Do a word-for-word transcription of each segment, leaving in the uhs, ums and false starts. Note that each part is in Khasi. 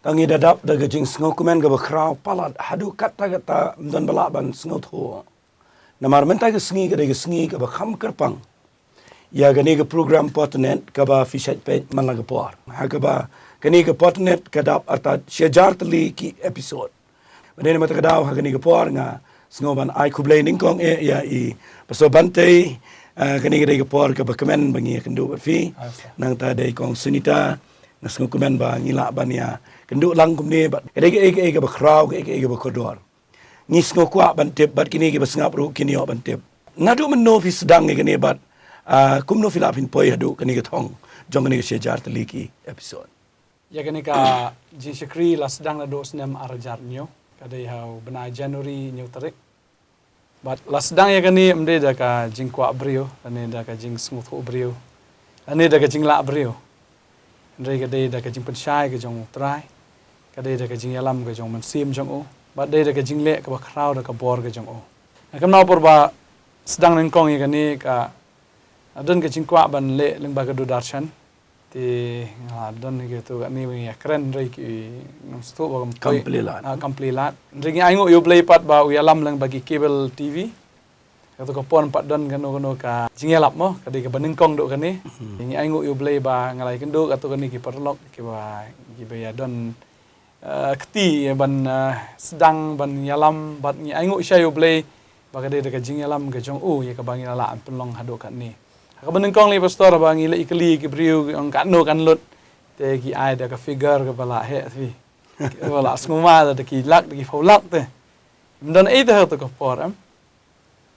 Tang ïa da dap da ka jingsngewkmen kaba khraw palat haduh katta katta ym don ba lah ban sngewthuh. Namar mynta ka sngi ka dei ka sngi kaba kham kyrpang ïa kane ka program Potnet kaba phi shait peit man la ka por. Ha kaba kane ka Potnet ka dap artat shi hajar tylli ki episode. Bad dei namar kata ka daw ha kane ka por nga sngew ban ai khublei nyngkong eh ïa i Pastor Bantei, eh, kane ka dei ka por kaba kmen ba ngi ïakynduh bad phi. Nangta dei Kong Sunita, nga sngew kmen ba ngi lah ban ïakynduh lang kumne bad ka dei kaei kaei kaba khraw, kaei kaei kaba kordor. Ngi sngew kwah ban tip bad kine kiba sngap ruh kin ïoh ban tip. Naduh mynno phi sdang ïa kane bad, ah, kumno phi lah phin poi haduh kane ka thong jong kane ka shi hajar tylli ki episode. Ïa kane ka jingshakri la sdang naduh snem ar hajar hynñiew, ka dei ha u bnai January hynñiew tarik. Bad la sdang ïa kane ym dei da ka jingkwah briew, lane da ka jingsngewthuh briew, lane da ka jinglah briew. Hynrei ka dei da ka jingpynshai ka jong U Trai, ka dei da ka jingïalam ka jong U Mynsiem jong u, bad dei da ka jingleh kaba khraw da ka bor ka jong u. Nga kynmaw por ba sdang nyngkong ïa kane ka don ka jingkwah ban leh lyngba ka Doordarshan. Te nga la don hi kito kane ba ngi ïakren hynrei ki ngam sngewthuh ba kam poi. Kam plie lad. Ah, kam plie lad. Hynrei ngi ainguh ïa U Blei pat ba u ïalam lyngba ki cable T V. Kato ka por pat don kano kano ka jingïalap mo, ka dei kaba nyngkong duh kane. Mhm. Ngi ainguh ïa U Blei ba nga la ïakynduh kato kane ki paralok kiba, kiba ïa don, eh, kti ïa ban, eh, sdang ban ïalam bad ngi ainguh sha ïa U Blei ba ka dei da ka jingïalam ka jong u ïa kaba ngi la lah ban pynlong haduh katne. Ha kaba nyngkong lei Pastor ba ngi la ïakylli ki briew ki ong katno kan lut. Te ki ai da ka figure kaba la heh phi. Kaba la sngewma da ki lak, da ki phew lak te. Ym don ei te ha kato ka por em.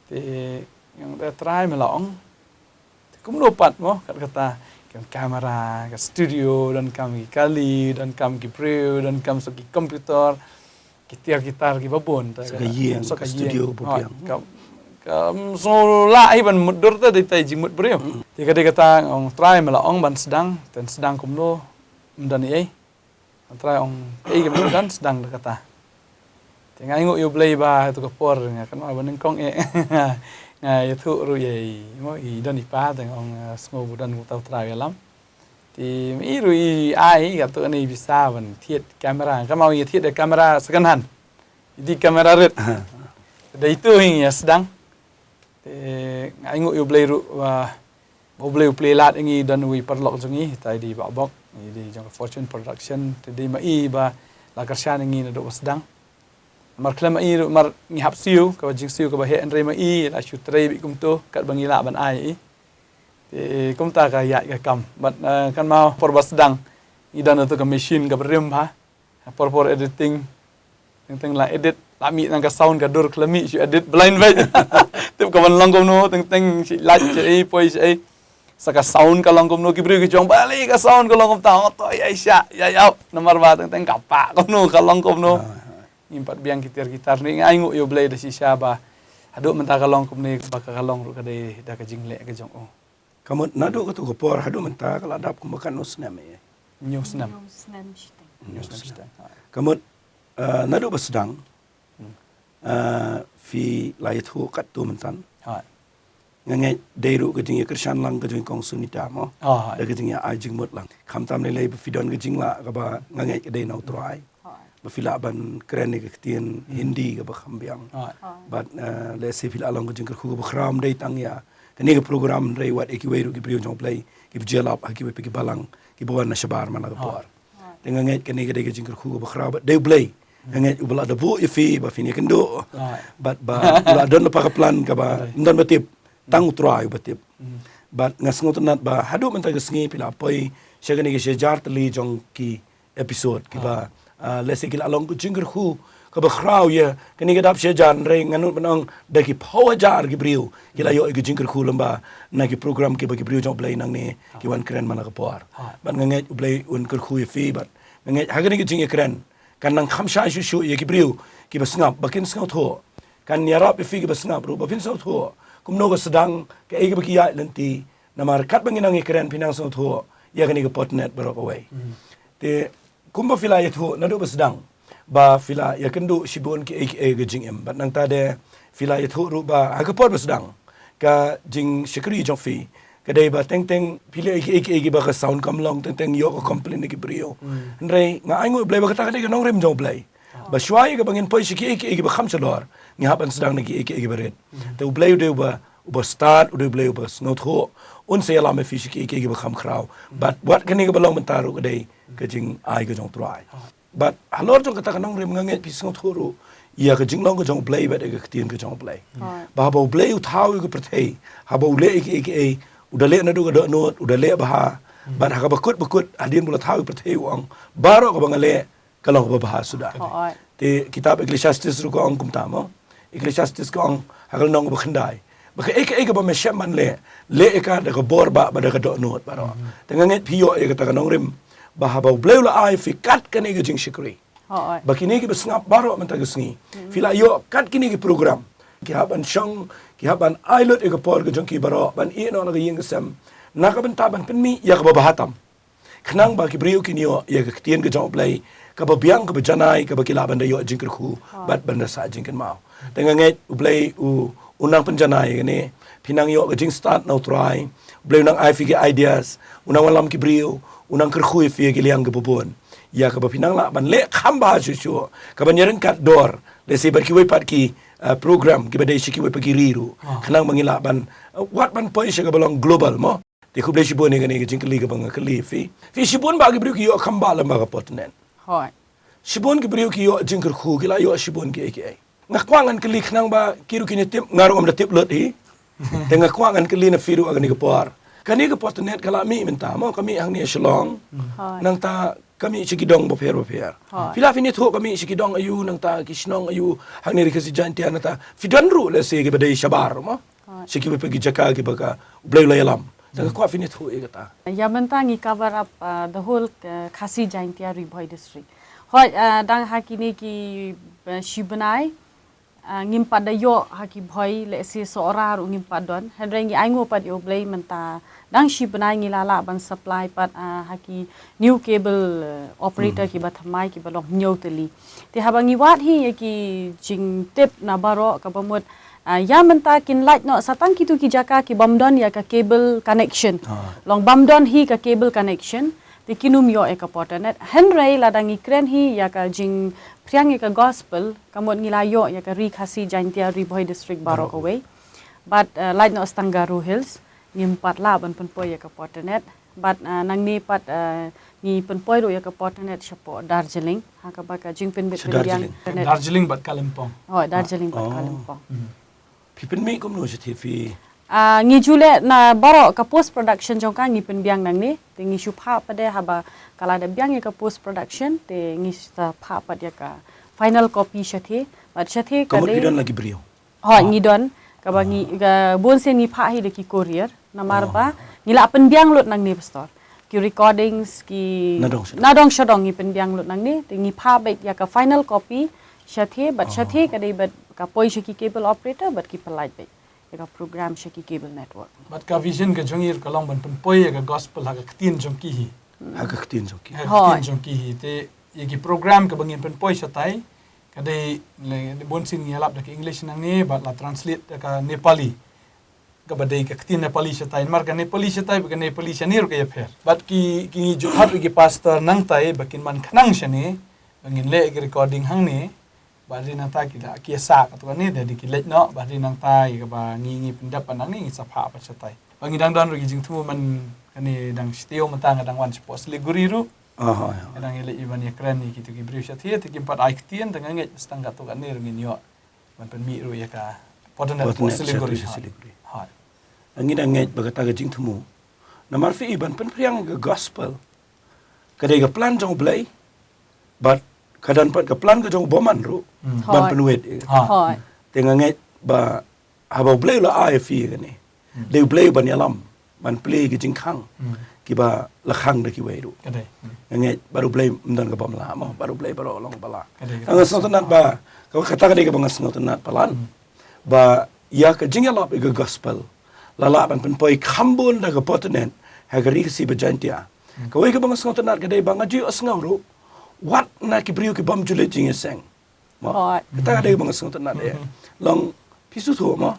Te nga ong te Trai me la ong. Te kumno pat mo, kat kata, ka kamera, ka studio, donkam ki kali, donkam ki briew, donkam sa ki computer, ki tiar ki tar kiba bun. Sa ka ïing, sa ka studio, ïing. Ka, ka, mm, so la hi ban mutdur te dei tai jingmut briew. Mm. Te ka dei kata nga ong Trai me la ong ban sdang, te sdang kumno, ym don ei. Trai ong, ei, ka myndang sdang da kata. Te nga ainguh ïa U Blei ba, ha tu ka por, nga kynmaw ba nyngkong eh. Nga ïathuh ruh ïa i, mo, i don i pa, te nga ong, eh, sngew ba don uta u trai ïalam. Te i ruh i ai, ka tu ani bisa ban thied kamera, kynmaw ïa thied da kamera second hand. Ïa di kamera rit. Aha. Da itu hi ïa sdang. Te nga ainguh ïa U Blei ruh, ba, ba U Blei u plie lad ïa ngi don uwei u paralok jong ngi, tai di Bah Bok, i dei jong ka Fortune Production, te dei ma i ba la kyrshan ïa ngi naduh ba sdang. Mar khlem ma i ruh mar ngi hap siew, kaba jingsiew kaba heh hynrei ma i, la shu trei beit kumto, katba ngi lah ban ai ïa i. Te kumta ka ïaid ka kam. Bad, eh, kynmaw por ba sdang, i don utu ka machine kaba rim bha. Por por editing. Teng teng la edit, la mih nang ka sound ka dur khlem mih shu edit blind beit. Tip ka ban long kumno, teng teng shi lait shi ei, poi shi ei. Sa ka sound ka long kumno, ki briew ki jong balei ka sound ka long kumta, ong to ïa sha, ïa ïap. Namar ba teng teng ka pah kumno, ka long kumno. Ah, ah. Ngim pat biang ki tiar ki tar ni, nga ainguh ïa U Blei da shisha ba haduh mynta ka long kumne, ba ka, ka long ruh ka dei da ka jingleh ka jong u. Ka mut naduh katu ka por haduh mynta ka la dap kumba katno snem eh? Hynñiew snem. Hynñiew snem shiteng. Hynñiew snem shiteng. Ka mut, eh, naduh ba sdang, hmm, eh, phi la ïathuh katto mynta. Ha. Nga ngeit dei ruh ka jingïakyrshan lang ka jong i Kong Sunita mo. Ha, ha. Da ka jingïa ai jingmut lang. Khamtam lei lei ba phi don ka jinglah kaba nga ngeit ka dei na U Trai. Ba phi lah ban kren ïa ka ktien Hindi kaba kham biang. Bad, eh, lehse phi lah long ka jingkyrkhu kaba khraw ym dei tang ïa kane ka program hynrei wat ïa kiwei ruh ki briew jong U Blei kiba jia lap ha kiwei pat ki balang kiba wan na shabar man la ka por. Te nga ngeit kane ka dei ka jingkyrkhu kaba khraw bad dei U Blei. Nga ngeit uba la da buh ïa phi ba phin ïakynduh. Bad ba u la don lypa ka plan kaba ym don ba tip. Tang U Trai uba tip. Bad nga sngewtynnat ba haduh mynta ka sngi phi la poi sha kane ka shi hajar tylli jong ki episode kiba, ah, lehse ki la long ka jingkyrkhu kaba khraw ïa kane ka dap shi hajar hynrei nga nud ban ong da ki phew hajar ki briew ki la ïoh ïa ka jingkyrkhu lyngba na ki program kiba ki briew jong U Blei nangne ki wan kren man la ka por. Bad nga ngeit U Blei un kyrkhu ïa phi bad nga ngeit ha kane ka jingïakren kan nang kham shai shuh shuh ïa ki briew kiba sngap ba kin sngewthuh. Kan ïarap ïa phi kiba sngap ruh ba phin sngewthuh kumno ka sdang, kaei kaba ki ïaid lynti. Namar katba ngi nang ïakren phi nang sngewthuh ïa kane ka Potnet baroh kawei. Te kumba phi la ïathuh naduh ba sdang ba phi la ïakynduh shibun kiei kiei ka jingim bad nangta de phi la ïathuh ruh ba ha ka por ba sdang ka jingshakri jong phi Ka dei ba teng teng phi leh ïa kiei kiei kiba ka sound kam long, teng teng ïoh ka complain na ki briew. Hynrei nga ai nguh ïa U Blei ba kata ka dei ka nongrim jong U Blei. Ba shuwa ïa kaba ngin poi sha kiei kiei kiba kham shalor, ngi hap ban sdang na kiei kiei kiba rit. Te U Blei u dei uba, uba stad, u dei U Blei uba sngewthuh. Un sa ïalam ïa phi sha kiei kiei kiba kham khraw. Bad wat kane kaba long mynta ruh ka dei ka jingai ka jong U Trai. Bad halor jong kata ka nongrim nga ngeit phi sngewthuh ruh ïa ka jinglong ka jong U Blei bad ïa ka ktien ka jong U Blei. Ba haba U Blei u thaw ïa ka pyrthei, haba u leh ïa kiei kiei, u da leh naduh ka dohnud, u da leh bha. Bad ha kaba kut ba kut, hadien ba u la thaw ïa ka pyrthei u ong, baroh kaba nga leh ka long kaba bha suda. Te kitab Ecclesiastes ruh ka ong kumta mo. Ecclesiastes ka ong ha ka lynnong kaba khyndai, ba kaei kaei kaba me shem ban leh, leh ïa ka da ka bor bah bad da ka dohnud baroh. Te nga ngeit phi ïoh ïa kata ka nongrim ba haba U Blei u la ai ïa phi kat kane ka jingshakri, ba kine kiba sngap baroh mynta ka sngi, phi la ïoh kat kine ki program, ki hap ban shong, ki hap ban ai lut ïa ka por ka jong ki baroh ban ïeh noh na ka ïing ka sem, na ka bynta ban pynmih ïa kaba bha tam, khnang ba ki briew kin ïoh ïa ka ktien ka jong U Blei kaba biang, kaba janai, kaba ki lah ban da ïoh jingkyrkhu bad ban da sah jingkynmaw. Te nga ngeit U Blei u, u nang pynjanai ïa kane. Phi nang ïoh ka jingstad na U Trai. U Blei u nang ai phi ki ideas, u nang wallam ki briew, u nang kyrkhu ïa phi ïa ki liang kiba bun. Ïa kaba phi nang lah ban leh kham bha shuh shuh, kaban ïaryngkat dor lehse bad kiwei pat ki, uh, program kiba dei sha kiwei pat ki ri ruh, khnang ba ngin lah ban, uh, wat ban poi sha kaba long global mo. Te khublei shibun ïa kane ka jingkylli kaba nga kylli ïa phi. Phi, shibun bah ki briew ki ïoh kham bha lyngba ka porthnet. Shibun ki briew ki ïoh jingkyrkhu, ki la ïoh shibun kiei kiei. Nga kwah ngan kylli khnang ba ki ruh kin ïa tip, nga ruh ngam da tip lut hi. Te nga kwah ngan kylli na phi ruh ha kane ka por. Kane ka porthnet ka la mih mynta mo, ka mih hangne Shillong. Nangta ka mih sha ki dong bapher bapher. Phi la, phin ïathuh ka mih sha ki dong aïu, nangta ki shnong aïu hangne Ri Khasi Jaintia, nangta phi don ruh lehse kiba dei shabar mo, sha kiwei pat ki jaka kiba ka U Blei u la ïalam. Te nga kwah phin ïathuh ïa kata. Ïa mynta ngi cover up, uh, the whole, uh, Khasi Jaintia Ri Bhoi district. Hooid, uh, dang ha kine ki, uh, shi bnai, uh, ngim pat da ïoh ha ki Bhoi, lehse Sohra ruh ngim pat don. Hynrei ngi ainguh pat ïa U Blei mynta dang shi bnai ngi la lah ban supply pat, uh, ha ki new cable, uh, operator kiba thymmai, kiba long hynñiew tylli. Te haba ngi wad hi ïa ki jingtip na baroh, kaba mut, ah, ïa mynta kin lait noh sa tang kito ki jaka ki bym don ïa ka cable connection. Long bym don hi ka cable connection, te kin ym ïoh ïa ka porthnet. Hynrei lada ngi kren hi ïa ka jingphriang ïa ka gospel, ka mut ngi la ïoh ïa ka Ri Khasi Jaintia Ri Bhoi district baroh kawei. Bad, ah, lait noh sa tang Garo Hills, ngim pat lah ban pynpoi ïa ka porthnet. Bad, ah, nangne pat, ah, ngi pynpoi ruh ïa ka porthnet shapoh Darjeeling, ha kaba ka jingpynbit pynbiang. Darjeeling bad Kalimpong. Oh, Darjeeling bad Kalimpong. Phi pynmih kumno shathie phi? Ah, ngi ju leh na baroh ka post production jong ka ngi pynbiang nangne. Te ngi shu phah pat de, haba ka la da biang ïa ka post production, te ngi sa phah pat ïa ka final copy shathie. Bad shathie ka dei, ka mut phi don la ki briew. Hooid, ngi don, kaba ngi, ka bun sien ngi phah hi da ki courier, namar ba ngi la pynbiang lut nangne, pastor. Ki recordings ki na dong sha dong, na dong sha dong ngi pynbiang lut nangne, te ngi phah beit ïa ka final copy shathie, bad shathie ka dei bad ka poi sha ki cable operator, bad ki pynlait beit ïa ka program sha ki cable network. Bad ka vision ka jong ngi ka long ban pynpoi ïa ka gospel ha ka ktien jong ki hi. Ha ka ktien jong ki. Ha ka ktien jong ki hi. Te ïa ki program kaba ngin pynpoi shatai, ka dei, le, bun sien ngi ïalap da ka English nangne, bad la translate da ka Nepali. Kaba dei ka ktien Nepali shatai, namar ka Nepali shatai bad ka Nepali shane ruh ka ïapher. Bad ki, ki ju hat ruh ki pastor nangtai ba kin man khnang shane, ba ngin leh ki recording hangne, bad hynrei nangta ki la, ki ïa sah katto katne, te dei ki leit noh, bad hynrei nangta ïa kaba ngi, ngi pyndep pat nangne, ngi sa phah pat shatai. Ba ngi dang don ruh ki jingthmu man kane dang shatei mynta nga dang wan shapoh Siliguri ruh. Nga dang ïaleit ban ïakren ïa kito ki briew shathie, te kim pat ai ktien, te nga ngeit sa tang katto katne ruh ngin ïoh ban pynmih ruh ïa ka porthnet shapoh Siliguri. Hooid. Ngi dang ngeit ba kata ka jingthmu. Namar phi i ban pynphriang ïa ka gospel, ka dei ka plan jong U Blei, bad ka don pat ka plan ka jong u bymman ruh ban pynwit ïa ka. Te nga ngeit ba haba U Blei u la ai ïa phi ïa kane, dei U Blei ban ïalam, ban plie ki jingkhang kiba la khang da kiwei ruh. Nga ngeit bad U Blei ym don kaba ym lah mo, bad U Blei baroh u long ba lah. Nga sngewtynnat ba, kata ka dei kaba nga sngewtynnat palat, ba ïa ka jingïalap ïa ka gospel la lah ban pynpoi kham bun da ka porthnet ha ka Ri Khasi bad Jaintia. Kawei kaba nga sngewtynnat ka dei ba nga ju ïohsngew ruh wat na ki briew ki bym ju leit jingïaseng. Mo? Kata ka dei ba nga sngewtynnat eh. Long phi sngewthuh mo?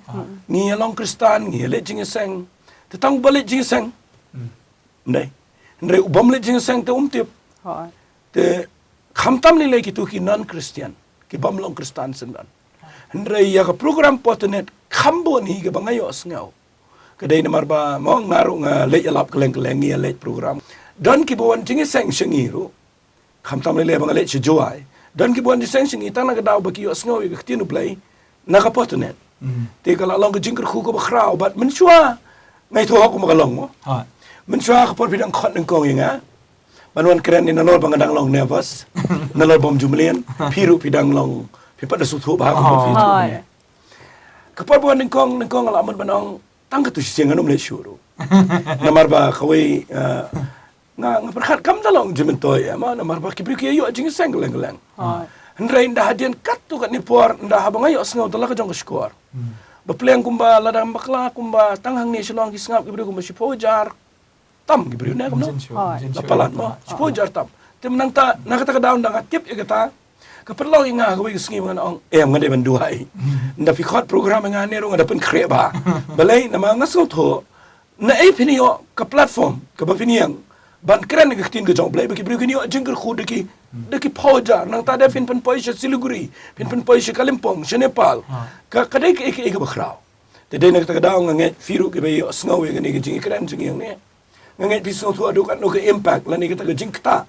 Ngi ïa long Khristan, ngi ïa leit jingïaseng. Te tang uba leit jingïaseng. Hmm. Ndai. Hynrei u bym leit jingïaseng te um tip. Hooid. Te khamtam lei lei kitu ki non-Christian, ki bym long Khristan syndon. Hynrei ïa ka program Pottenet kham bun hi kaba nga ïohsngew. Ka dei namar ba mo nga ruh nga leit ïalap kylleng kylleng, ngi ïa leit program. Don kiba wan jingïaseng sha ngi ruh. Khamtam lei lei ba nga leit sha Jowai. Don kiba wan jingïaseng sha ngi tang na ka daw ba ki ïohsngew ïa ka ktien U Blei na ka Pottenet. Hmm. Te ka la long ka jingkyrkhu kaba khraw bad mynshuwa nga ithuh kumba ka long mo. Hooid. Mynshuwa ka por phi dang khot nyngkong ïa nga, ban wan kren ïa nalor ba nga dang long nervous. Nalor bym ju mlien. Phi ruh phi dang long, phi pat da sngewthuh bha kumba phi ju mlien. Hooid. Ka por ba wan nyngkong, nyngkong nga la mut ban ong, tang katu shisien ngan ym leit shuh ruh. Namar ba kawei, eh, nga, nga pyrkhat kam da long jingmyntoi, eh, mo, namar ba ki briew ki ïoh jingïaseng kylleng kylleng. Hooid. Hynrei ynda hadien katto katne por, ynda haba nga ïohsngew da la ka jong ka shkor. Hmm. Ba pliang kumba lada ym bakla kumba tang hangne Shillong ki sngap ki briew kumba shiphew hajar tam ki briew ne kumno? Jin shu, Hooid. Jin La shu. Palat mo, shiphew hajar tam. Te mynta na kata ka daw ynda nga tip ïa kata, ka pynlong ïa nga kawei ka sngi ba ngan ong, em, nga dei ban duwai. Hmm. Ynda phi khot program ïa nga ne ruh nga da pynkhreh bha. Balei? Namar nga sngewthuh naei phin ïoh ka platform kaba phin ïeng ban kren ïa ka ktien ka jong U Blei ba ki briew kin ïoh jingkyrkhu da ki, da ki phew hajar. Nangta da phin pynpoi sha Siliguri, phin pynpoi sha Kalimpong, sha Nepal. Ha. Ka, ka dei kaei kaei kaba khraw. Te dei na kata ka daw nga ngeit phi ruh kiba ïohsngew ïa kane ka jingïakren jingïeng ne, nga ngeit phi sngewthuh haduh katno ka impact lane kata ka jingktah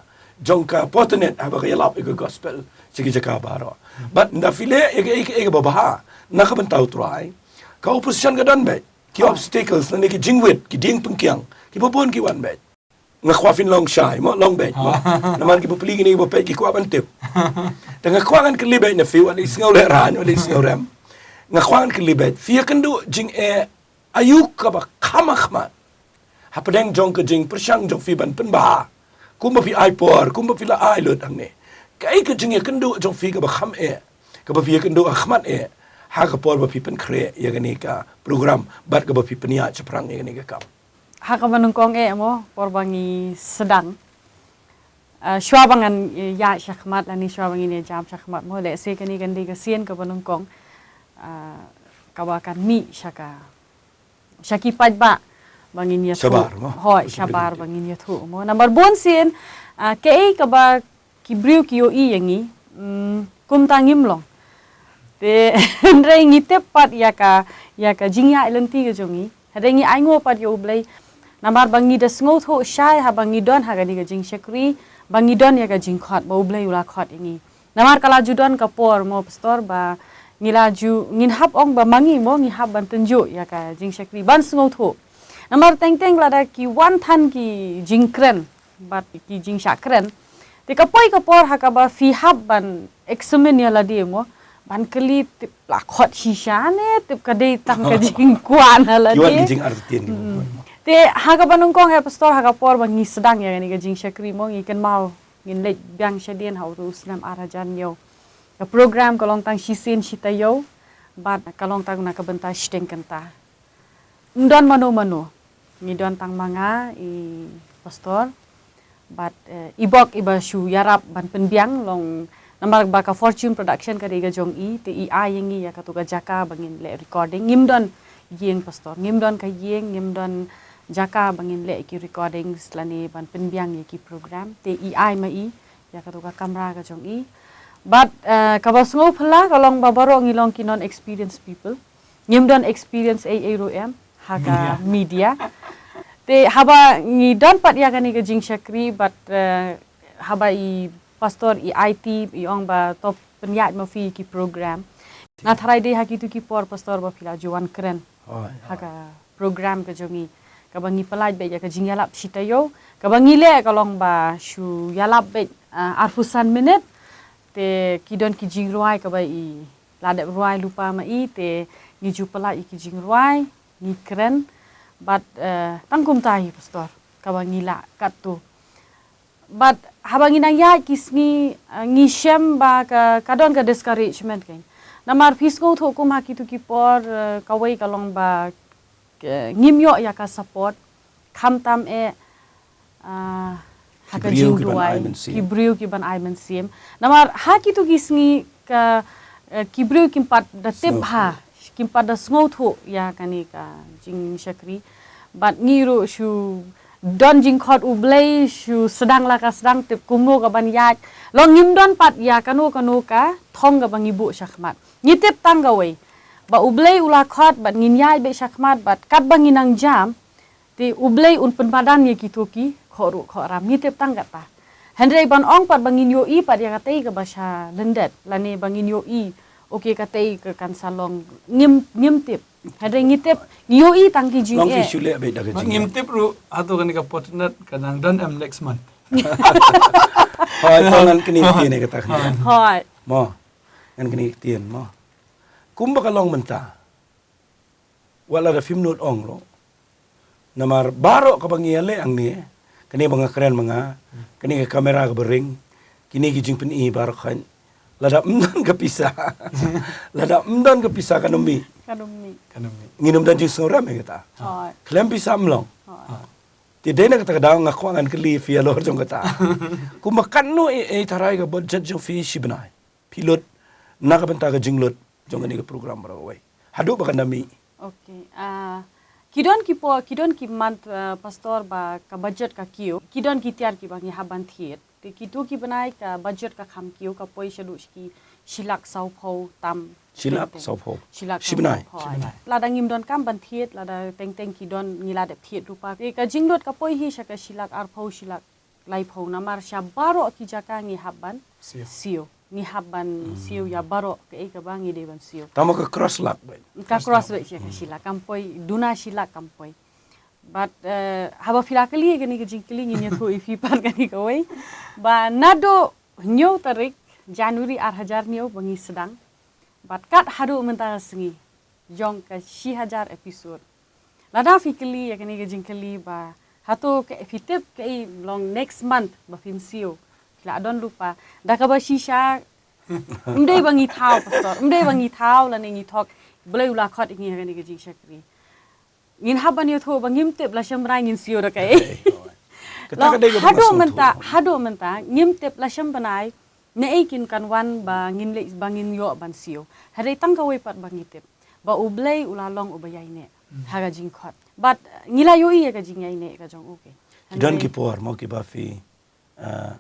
jong ka Pottenet haba ka ïalap ïa ka gospel sha ki jaka baroh. Bad ynda phi leh ïa kaei kaei kaba bha na ka bynta U Trai, ka opposition ka don beit. Ki obstacles lane ki jingwit, ki dieng pyngkiang kiba bun ki wan beit. Nga kwah phin long shai mo, long beit mo. Namar ki bapli kine ki bapeit ki kwah ban tip. Te nga kwah ngan kylli beit na phi, wat leit sngew lehraiñ, wat leit sngew rem. Nga kwah ngan kylli beit, phi ïakynduh jingeh aïu kaba kham ha khmat hapdeng jong ka jingpyrshang jong phi ban pynbha, kumba phi ai por, kumba phi la ai lut hangne? Kaei ka jingïakynduh jong phi kaba kham eh, kaba phi ïakynduh ha khmat eh ha ka por ba phi pynkhreh ïa kane ka program bad kaba phi pynïaid shaphrang ïa kane ka kam? Ha kaba nyngkong eh mo, por ba ngi sdang, ah, shuwa ba ngan, eh, ïaid sha khmat lane shuwa ba ngin ïa jam sha khmat mo, lehse kane kan dei ka sien kaba nyngkong, ah, kaba kan mih sha ka, sha ki paidbah ba ngin ïathuh. Shabar mo. Hooid, shabar ba ngin ïathuh mo. Namar bun sien, ah, kaei kaba ki briew ki ïohi ïa ngi, mm, kumta ngim long. Te hynrei ngi tip pat ïa ka, ïa ka jingïaid lynti ka jong ngi. Hynrei ngi ainguh pat ïa U Blei. Namar ba ngi da sngewthuh shai haba ngi don ha kane ka jingshakri, ba ngi don ïa ka jingkhot, ba U Blei u la khot ïa ngi. Namar ka la ju don ka por mo pastor ba ngi la ju, ngin hap ong ba ma ngi mo, ngi hap ban tynjuh ïa ka jingshakri ban sngewthuh. Namar teng teng lada ki wan than ki jingkren bad ki jingshah kren, te ka poi ka por ha kaba phi hap ban examine ïa lade mo, ban kylli tip la khot shisha ne tip ka dei tang ka jingkwah na lade. Ki wan ki jingartatien ki mo. Te ha kaba nyngkong eh pastor, ha ka por ba ngi sdang ïa kane ka jingshakri mo, ngi kynmaw ngin leit biang shadien ha utu u snem ar hajar hynñiew. Ka program ka long tang shisien shi taïew bad ka long tang na ka bynta shiteng kynta. Ym don mano mano, ngi don tang ma nga, i pastor bad, eh, i bok iba shu ïarap ban pynbiang long, namar ba ka Fortune Production ka dei ka jong i, te i ai ïa ngi ïa katu ka jaka ba ngin leh recording. Ngim don ïing pastor, ngim don ka ïing, ngim don jaka ba ngin leh ki recordings lane ban pynbiang ïa ki program, te i ai ma i ïa katu ka kamra ka jong i. Bad, eh, kaba sngewphylla ka long ba baroh ngi long ki non experienced people. Ngim don experience ei ei ruh em ha ka media. Te haba ngi don pat ïa kane ka jingshakri bad, eh, haba i pastor i ai tip, i ong ba to pynïaid ma phi ki program, nga tharai dei ha kitu ki por pastor ba phi la ju wan kren ha ka program ka jong ngi, kaba ngi pyllait beit ïa ka jingïalap shi taïew, kaba ngi leh ka long ba shu ïalap beit, ah, arphew san minit. Te ki don ki jingrwai kaba i la dep rwai lypa ma i, te ngi ju pyllait ïa ki jingrwai, ngi kren bad, eh, tang kumta hi pastor kaba ngi lah katto. Bad haba ngi nang ïaid ki sngi, eh, ngi shem ba ka, ka don ka discouragement kein. Namar phi sngewthuh kum ha kitu ki por, eh, kawei ka long ba, eh, ngim ïoh ïa ka support, khamtam eh, ah, ha ka jingduwai, ki briew ki ban ai mynsiem. Namar ha kitu ki sngi ka, eh, ki briew kim pat da tip bha, kim pat da sngewthuh ïa kane ka jingshakri. Bad ngi ruh shu don jingkhot U Blei, shu sdang la ka sdang tip kumno ka ban ïaid. Long ngim don pat ïa kano kano ka thong ka ba ngi buh shakhmat. Ngi tip tang kawei ba U Blei u la khot bad ngin ïaid beit shakhmat bad katba ngi nang jam, te U Blei un pynpadan ïa kito ki khohruh khohram, ngi tip tang kata. Hynrei ban ong pat ba ngin ïohi pat ïa katei ka ba sha lyndet lane ba ngin ïohi, okay, katei ka kan sa long, ngim, ngim tip. Hynrei ngi tip, ngi ïohi tang ki jingeh. Long ki shu leh beit da ka jingeh. Ngim tip ruh hato kane ka fortnight ka nang don em next month. Hoi, to ngan kane ktien ïa kata. Hoi. Mo. Ngan kane ktien mo. Kumba ka long mynta. Wat lada phim nud ong ruh. Namar baroh kaba ngi ïaleh hangne, kane ba nga kren ma nga, kane ka kamera kaba ring, kine ki jingpyni baroh khan. Lada ym don ka pisa. Lada ym don ka pisa kan ym mih. Kan ym mih. Kan ym mih. Ngin ym don jingsngewrem ïa kata. Hoi. Khlem pisa ym long. Hoi. Te dei na kata ka daw nga kwah ngan kylli phi halor jong kata. Kumba katno ei ei tharai ka budget jong phi shi bnai. Phi lut na ka bynta ka jinglut jong kane ka program baroh kawei. Haduh ba kan da mih. Okay. Ah, ki don ki por, ki don ki month, ah, pastor, ba ka budget ka kiew. Ki don ki tiar kiba ngi hap ban thied. Te kito ki bnai ka budget ka kham kiew, ka poi shaduh shi ki shi lak sawphew tam. Shi lak sawphew. Shi lak sawphew. Shi bnai. Lada ngim don kam ban thied, lada teng teng ki don ngi la dep thied ruh pat. Te ka jinglut ka poi hi sha ka shi lak arphew, shi lak laiphew, namar sha baroh ki jaka ngi hap ban siew. Siew. Ngi hap ban siew ïa baroh kaei kaba ngi dei ban siew. Tang ma ka cross lak beit. Ka cross beit sha ka shi lak, kam poi, duna shi lak kam poi. Bad, eh, haba phi la kylli kane ka jingkylli, ngin ïathuh ïa phi pat kane kawei. Ba naduh hynñiew tarik January ar hajar hynñiew ba ngi sdang. Bad kat haduh mynta ka sngi jong ka shi hajar episode. Lada phi kylli ïa kane ka jingkylli ba hato ka, phi tip kaei long next month ba phin siew, phi la don lypa. Da kaba shisha, ym dei ba ngi thaw, pastor, ym dei ba ngi thaw lane ngi thok, Blei u la khot ïa ngi ha kane ka jingshakri. Ngin hap ban ïathuh ba ngim tip lashai bnai ngin siew da kaei. Kata ka dei kaba nga sngewthuh. Haduh mynta, haduh mynta ngim tip lashai bnai naei kin kan wan ba ngin leh, ba ngin ïoh ban siew. Hynrei tang kawei pat ba ngi tip, ba U Blei u la long uba ïaineh ha ka jingkhot. Bad ngi la ïohi ïa ka jingïaineh ka jong u, okay. Ki don ki por mo kiba phi, ah,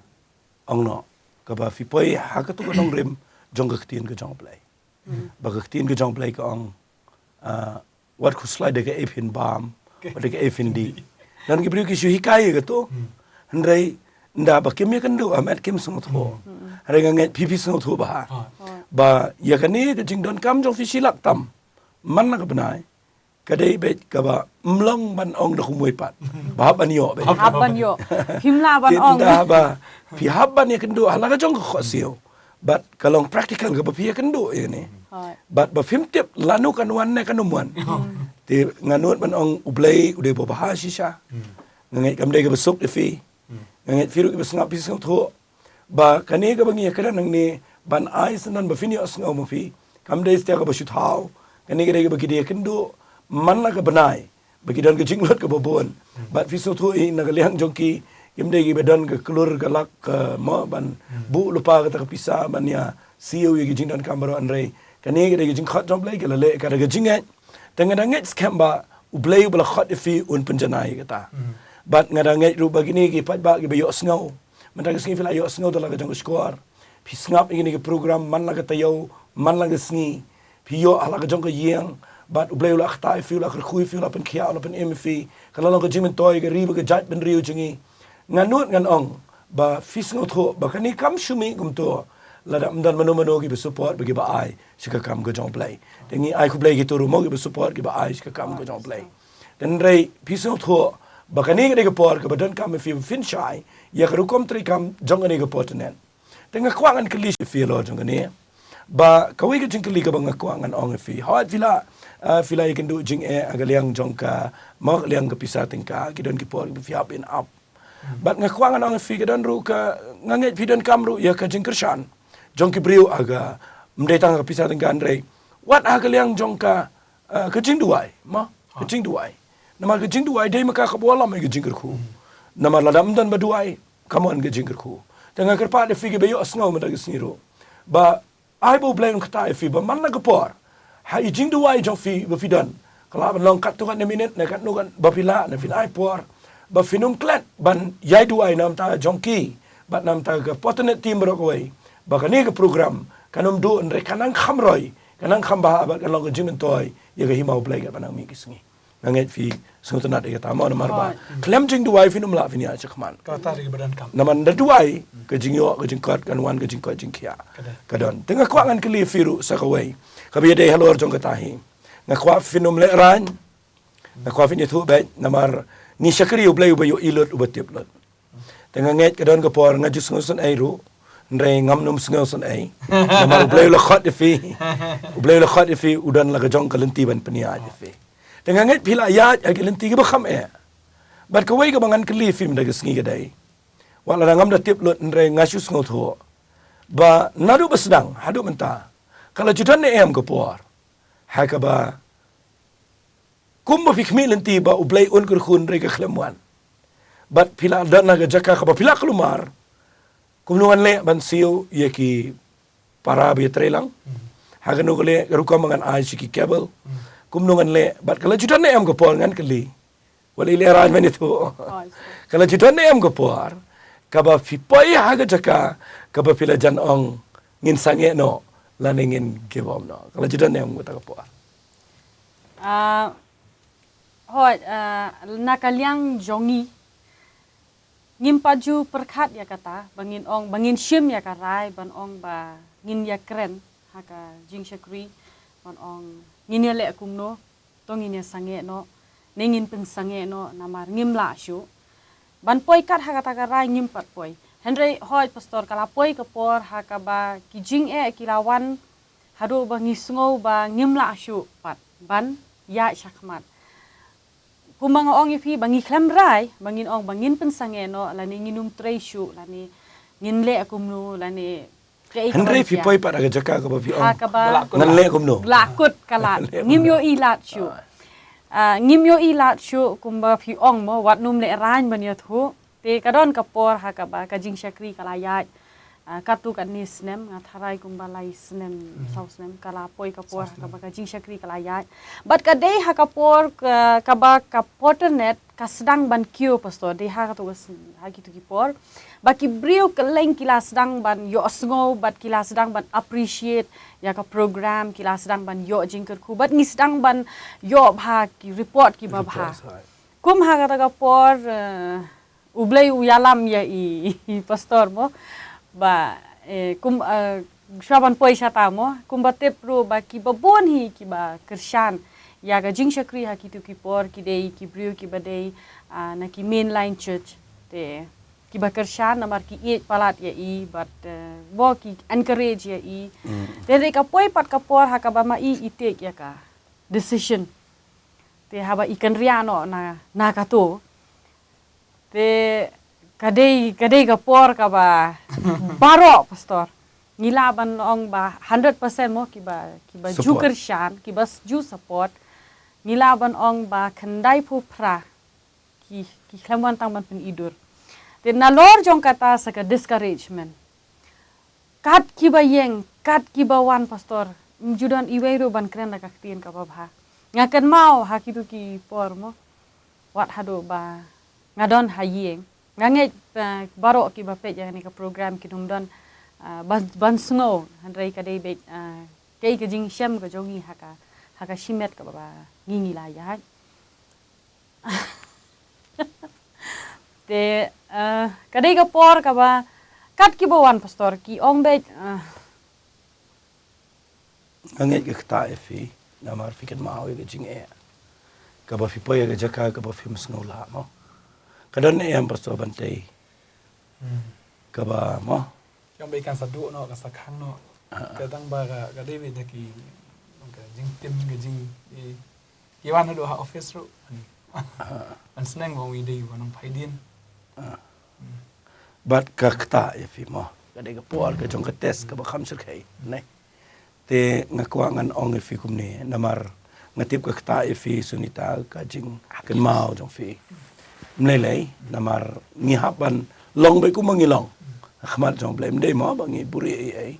ong noh, kaba phi poi ha kato ka nongrim jong ka ktien ka jong U Blei. Ba ka ktien ka jong U Blei ka ong, ah, wat khuslai da kaei phin bam, wat da kaei phin dih. Don ki briew ki shu hikai ïa kato. Hynrei ynda ba kim ïakynduh, ah, met kim sngewthuh. Hynrei nga ngeit phi phi sngewthuh bha. Ba ïa kane ka jingdonkam jong phi shi lak tam man la ka bnai, ka dei beit kaba ym long ban ong da kumwei pat. Ba hap ban ïoh beit. Hap ban ïoh. Phim lah ban ong. Te ynda ba phi hap ban ïakynduh ha la ka jong ka khohsiew, bad ka long practical kaba phi ïakynduh ïa kane. Bad ba phim tip lano kan wan ne kan ym wan. Te nga nud ban ong U Blei u dei uba bha shisha. Nga ngeit kam dei kaba suk ïa phi. Nga ngeit phi ruh kiba sngap phi sngewthuh ba kane kaba ngi ïakren hangne ban ai syndon ba phin ïohsngew ma phi, kam dei satia kaba shu thaw. Kane ka dei kaba ki dei ïakynduh man la ka bnai, ba ki don ka jinglut kaba bun. Bad phi sngewthuh hi na ka liang jong ki, kim dei kiba don ka klur ka lak ka mo ban buh lypa kata ka pisa ban ïa siew ïa ki jingdonkam baroh, hynrei kane ka dei ka jingkhot jong U Blei, ka la leh ka da ka jingngeit. Te nga da ngeit skhem ba U Blei uba la khot ïa phi un pynjanai ïa kata. Bad nga da ngeit ruh ba kine ki paidbah kiba ïohsngew, mynta ka sngi phi la ïohsngew da la ka jong ka shkor. Phi sngap ïa kine ki program man la ka taïew, man la ka sngi. Phi ïoh ha la ka jong ka ïing, bad U Blei u la kata ïa phi, u la kyrkhu ïa phi, u la pynkhiah, u la pynim ïa phi. Ka la long ka jingmyntoi ka ri bad ka jaitbynriew jong ngi. Nga nud ngan ong ba phi sngewthuh ba kane kam shu mih kumto lada ym don mano mano kiba support bad kiba ai sha ka kam ka jong U Blei. Te ngi ai khublei kito ruh mo kiba support kiba ai sha ka kam ka jong U Blei. Te hynrei phi sngewthuh ba kane ka dei ka por kaba donkam ïa phi ba phin shai ïa ka rukom treikam jong kane ka por tynrai. Te nga kwah ngan kylli sha phi halor jong kane. Ba kawei ka jingkylli kaba nga kwah ngan ong ïa phi. Hooid phi la, ah, phi la ïakynduh jingeh ha ka liang jong ka, mo ka liang ka pisa tyngka, ki don ki por kiba phi hap ban ap. Bad nga kwah ngan ong ïa phi ka don ruh ka, nga ngeit phi donkam ruh ïa ka jingkyrshan jong ki briew ha ka, ym dei tang ka pisa tyngka hynrei wat ha ka liang jong ka, ah, ka jingduwai, mo, ka jingduwai. Namar ka jingduwai dei ma ka kaba wallam ïa ka jingkyrkhu. Namar lada ym don ba duwai kam wan ka jingkyrkhu. Te nga kyrpad ïa phi kiba ïohsngew mynta ka sngi ruh ba ai ba U Blei un kata ïa phi ba man la ka por ha i jingduwai jong phi ba phi don, Ka lah ban long katto katne minit, ne katno katne ba phi lah, ne phin ai por ba phin ym klet ban ïai duwai namar jong ki bad namar ka Potternet team baroh kawei, ba kane ka program kan ym duh, hynrei kan nang kham roi, kan nang kham bha bad kan long ka jingmyntoi ïa ka hima U Blei katba nang mih ki sngi. Nga ngeit phi sngewtynnat ïa kata mo, namar ba khlem jingduwai phin ym lah phin ïaid shakhmat. Kata ri badan kam. Namar da duwai ka jingïoh, ka jingkot kan wan, ka jingkoit jingkhiah ka don. Te nga kwah ngan kylli phi ruh sa kawei kaba ïadei halor jong kata hi. Nga kwah phin ym lehraiñ, nga kwah phin ïathuh beit, namar ngi shakri U Blei uba ïohi lut, uba tip lut. Te nga ngeit ka don ka por nga ju sngewsynei ruh, hynrei ngam nym sngewsynei. Namar U Blei u la khot ïa phi, U Blei u la khot ïa phi, u don la ka jong ka lynti ban pynïaid ïa phi. Te nga ngeit phi la ïaid ha ki lynti kiba kham eh. Bad kawei kaba ngan kylli phi mynta ka sngi ka dei, wat la ngam da tip lut, hynrei nga shu sngewthuh ba naduh ba sdang haduh mynta ka la ju don ne em ka por ha kaba kumba phi khmih lynti ba U Blei un kyrkhu, hynrei ka khlem wan. Bad phi la don ha ka jaka kaba phi la kulmar, kumno ngan leh ban siew ïa ki para ba ïatreilang? Ha kano ka leh ka rukom ba ngan ai sha ki cable? Kumno ngan leh? Bad ka la ju don ne em ka por, ngan kylli, wat la i lehraiñ ban ïathuh, ka la ju don ne em ka por kaba phi poi ha ka jaka kaba phi la jan ong, ngin sangeh noh lane ngin give up noh? Ka la ju don ne em kata ka por? Ah, hooid, ah, na ka liang jong ngi, ngim pat ju pyrkhat ïa kata ba ngin ong, ba ngin shim ïa ka rai ban ong ba ngin ïakren ha ka jingshakri, ban ong ngin ïaleh kumno, to ngin ïasangeh noh ne ngin pynsangeh noh, namar ngim lah shuh ban poi kat ha kata ka rai, ngim pat poi. Hynrei hooid Pastor, ka la poi ka por ha kaba ki jingeh ki la wan haduh ba ngi sngew ba ngim lah shuh pat ban ïaid shakhmat. Kumba nga ong ïa phi, ba ngi khlem rai ba ngin ong ba ngin pynsangeh noh lane ngin ym trei shuh lane ngin leh kumno lane kaei kaba. Hynrei phi poi pat ha ka jaka kaba phi ong, ha kaba ngan leh kumno? La kut ka lad. Ngim ïohi lad shuh. Ah, ngim ïohi lad shuh kumba phi ong mo, wat nym lehraiñ ban ïathuh. Te ka don ka por ha kaba ka jingshakri ka la ïaid, ah, katto katne snem, nga tharai kumba lai snem, saw snem, ka la poi ka por ha kaba ka jingshakri ka la ïaid. Bad ka dei ha ka por ka, kaba ka Potternet ka sdang ban kiew, Pastor, dei ha kato ka sn-, ha kito ki por ba ki briew kylleng ki la sdang ban ïohsngew bad ki la sdang ban appreciate ïa ka program, ki la sdang ban ïoh jingkyrkhu bad ngi sdang ban ïoh bha ki report kiba bha. Kum ha kata ka por, eh, U Blei u ïalam ïa i, i Pastor mo, ba, eh, kum, eh, shuwa ban poi shata mo, kumba tip ruh ba kiba bun hi kiba kyrshan ïa ka jingshakri ha kito ki por, ki dei ki briew kiba dei, ah, na ki mainline church. Te kiba kyrshan namar ki ïeit palat ïa i bad, eh, mo ki encourage ïa i. Te hynrei ka poi pat ka por ha kaba ma i i take ïa ka decision. Te haba i kynriah noh na, na kato, te ka dei, ka dei ka por kaba baroh, Pastor, ngi lah ban ong ba hundred percent mo kiba, kiba ju kyrshan, kiba s-, ju support. Ngi lah ban ong ba khyndaiphew phra ki, ki khlem wan tang ban pynidur. Te nalor jong kata sa ka discouragement. Kat kiba ïeng, kat kiba wan, Pastor, ym ju don iwei ruh ban kren da ka ktien kaba bha. Nga kynmaw ha kito ki por mo, wat haduh ba nga don ha ïing, nga ngeit, eh, baroh kiba peit ïa kane ka program kin ym don, eh, ban, ban sngew, hynrei ka dei beit, eh, kaei ka jingshem ka jong ngi ha ka, ha ka shimet kaba ngi, ngi la ïaid. Te, eh, ka dei ka por kaba kat kiba wan, Pastor, ki ong beit, eh, nga ngeit ka ktah ïa phi, namar phi kynmaw ïa ka jingeh kaba phi poi ha ka jaka kaba phim sngew lah mo. Ka don ne em, Pastor, ban tei kaba mo. Ki ong beit kan sa duh noh, kan sa khang noh. Ka dang ba ka, ka dei beit da ki, ka jingtim, ka jing, i, ki wan haduh ha office ruh. Ban sneng ba ong i dei ba nang phai dien. Bad ka ktah ïa phi mo, ka dei ka por ka jong ka test kaba kham shyrkhei ne. Te nga kwah ngan ong ïa phi kumne, namar nga tip ka ktah ïa phi Sunita, ka jingkynmaw jong phi. Ym lei lei, namar ngi hap ban long beit kumba ngi long ha khmat jong U Blei, ym dei mo ba ngi buhrieh ei ei.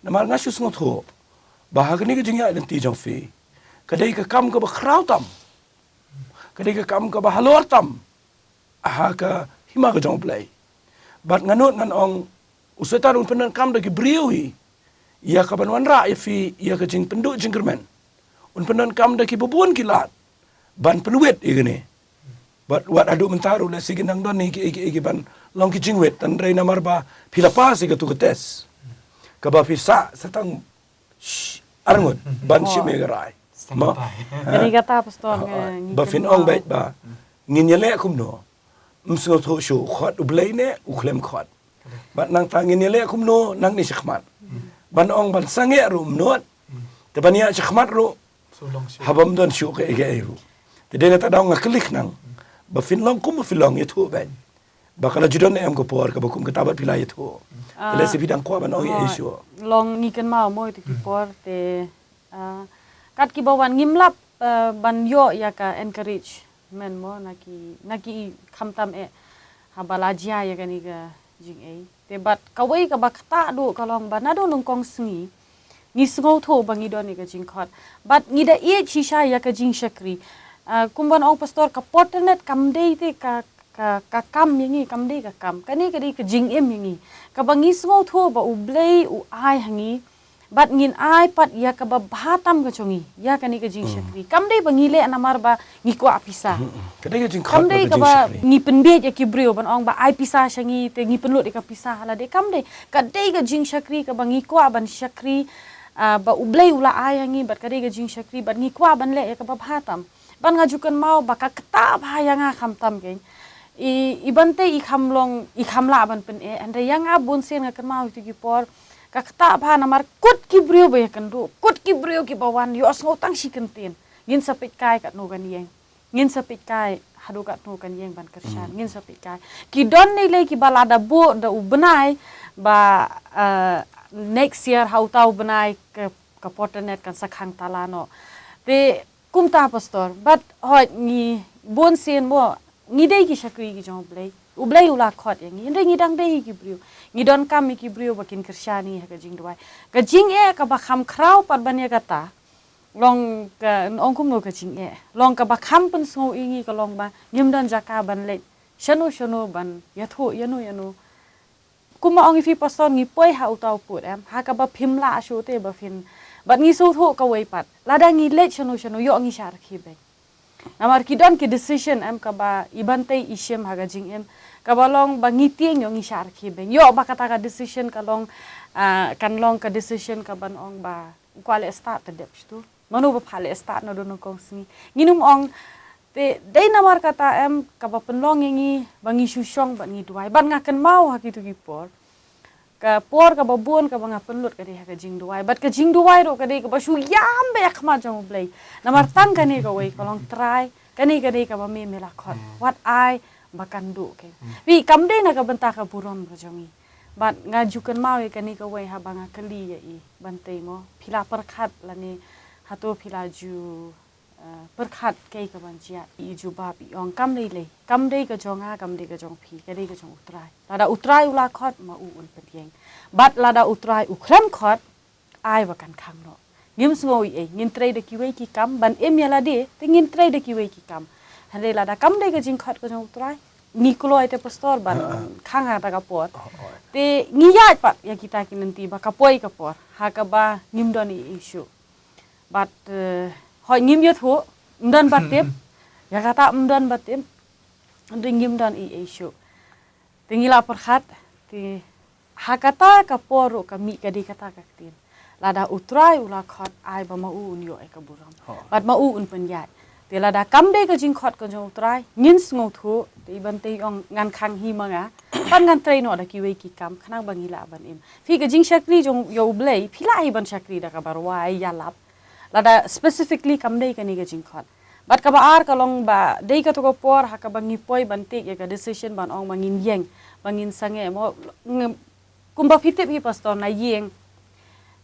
Namar nga shu sngewthuh ba ha kane ka jingïaid lynti jong phi, Ka dei ka kam kaba khraw tam. Ka dei ka kam kaba halor tam. Ha ka hima ka jong U Blei. Bad nga nud ngan ong, u Soitan un pyndonkam da ki briew hi ïa ka ban wanrah ïa phi ïa ka jingpynduh jingkyrmen. Un pyndonkam da ki babun ki lad ban pynwit ïa kane. Bad wat haduh mynta ruh lehse kin nang don ïa ki, ïa ki, ïa ki ban long ki jingwit, tang dei namar ba phi la pass ïa katu ka test kaba phi sah sa tang sh-, arngut ban shim ïa ka rai. Mo? Kane kata, Pastor, nga, ba phin ong beit ba ngin ïaleh kumno? Ym sngewthuh shuh, u khot U Blei ne u khlem khot. Bad nangta ngin ïaleh kumno nangne shakhmat? Ban ong ban sangeh ruh ym nud. Te ban ïaid shakhmat ruh haba ym don shuh kaei kaei ruh. Te dei na kata daw nga kylli khnang ba phin long kum ba phin long, ïathuh beit ba ka la ju don ne em ka por kaba kum kata bad phi la ïathuh. Te lehse phi dang kwah ban ong ei ei shuh. Long ngi kynmaw mo ïa tu ki por te, ah, kat kiba wan ngim lap, ah, ban ïoh ïa ka encouragement mo na ki, na ki khamtam eh haba la jia ïa kane ka jingei. Te bad kawei kaba ktah duh ka long ba naduh nyngkong sngi ngi sngewthuh ba ngi don ïa ka jingkhot. Bad ngi da ïeit shisha ïa ka jingshakri. Ah, kumban ong Pastor, ka portenet kam dei te ka, ka, ka kam ïa ngi, kam dei ka kam. Kane ka dei ka jingim ïa ngi. Kaba ngi sngewthuh ba U Blei u ai ha ngi. Bad ngin ai pat ïa kaba bha tam ka jong ngi ïa kane ka jingshakri. Kam dei ba ngi leh namar ba ngi kwah pisa. Ka dei ka jingkhot. Kam dei kaba ngi pynbieit ïa ki briew ban ong ba ai pisa sha ngi te ngi pynlut ïa ka pisa ha lade, kam dei. Ka dei ka jingshakri kaba ngi kwah ban shakri, ah, ba U Blei u la ai ha ngi, bad ka dei ka jingshakri bad ngi kwah ban leh ïa kaba bha tam. Ban nga ju kynmaw ba ka ktah bha ïa nga khamtam keiñ. I, i Bantei i kham long, i kham lah ban pyneh, hynrei ïa nga bun sien nga kynmaw ïa tu ki por. Ka ktah bha namar kut ki briew ba ïakynduh, kut ki briew kiba wan, ïohsngew tang shi kyntien. Ngin sa peit kai katno kan ïeng. Ngin sa peit kai haduh katno kan ïeng ban kyrshan. Ngin sa peit kai. Ki don ne lei kiba lada buh da u bnai ba, eh, next year ha uta u bnai ka, ka portenet kan sa khang tala noh. Te kumta Pastor, bad hooid ngi bun sien mo, ngi dei ki shakri ki jong U Blei. U Blei u la khot ïa ngi, hynrei ngi dang dei ki briew. Ngi donkam ïa ki briew ba kin kyrshan ïa ngi ha ka jingduwai. Ka jingeh kaba kham khraw pat ban ïa kata. Long ka, ong kumno ka jingeh. Long kaba kham pynsngew ïa ngi ka long ba ngim don jaka ban leit shano shano ban ïathuh ïano ïano. Kumba ong ïa phi Pastor, ngi poi ha uta u pud em, ha kaba phim lah shuh te ba phin. Bad ngi sngewthuh kawei pat. Lada ngi leit shano shano ïoh ngi shah rkhie beiñ. Namar ki don ki decision em kaba i Bantei i shim ha ka jingim. Kaba long ba ngi tieng ïoh ngi shah rkhie beiñ. Ïoh ba kata ka decision ka long, ah, kan long ka decision kaban ong ba u kwah leh stad te dep shuh tu. Mano ba phah leh stad naduh nyngkong sngi. Ngin ym ong te dei namar kata em kaba pynlong ïa ngi ba ngi shu shong bad ngi duwai. Bad nga kynmaw ha kitu ki por. Ka por kaba bun kaba nga pynlut ka dei ha ka jingduwai. Bad ka jingduwai ruh ka dei kaba shu ïam beit ha khmat jong U Blei. Namar tang kane kawei ka long Trai, kane ka dei kaba me me la khot. Wat ai ba kan duh keiñ. Phi kam dei na ka bynta ka burom ka jong ngi. Bad nga ju kynmaw ïa kane kawei haba nga kylli ïa i Bantei mo. Phi la pyrkhat lane hato phi la ju, eh, pyrkhat kaei kaban jia, i jubab i ong kam dei lei. Kam dei ka jong nga, kam dei ka jong phi, ka dei ka jong U Trai. Lada U Trai u la khot ma u un pynïeng. Bad lada U Trai u khlem khot, ai ba kan khang noh. Ngim sngew ei ei, ngin trei da kiwei ki kam, ban im ïa lade, te ngin trei da kiwei ki kam. Hynrei lada kam dei ka jingkhot ka jong U Trai, ngi kloi te Pastor ban khang ha kata ka por. Te ngi ïaid pat ïa kita ki lynti ba ka poi ka por, ha kaba ngim don ei ei shuh. Bad, eh, hooid ngim ïathuh, ym don ba tip. Ïa kata ym don ba tip. Hynrei ngim don ei ei shuh. Te ngi la pyrkhat, te ha kata ka por ruh ka mih ka dei kata ka ktien. Lada U Trai u la khot ai ba ma u un ïoh ïa ka burom. Bad ma u un pynïaid. Te lada kam dei ka jingkhot ka jong U Trai, ngin sngewthuh, te i Bantei ong ngan khang hi ma nga. Bad ngan trei noh da kiwei ki kam, khnang ba ngi lah ban im. Phi ka jingshakri jong ïa U Blei, phi lah hi ban shakri da kaba rwai, ïalap. Lada specifically kam dei kane ka jingkhot. Bad kaba ar ka long ba dei kato ka por ha kaba ngi poi ban take ïa ka decision ban ong ba ngin ïeng, ba ngin sangeh mo, ngi, kumba phi tip hi Pastor na ïing,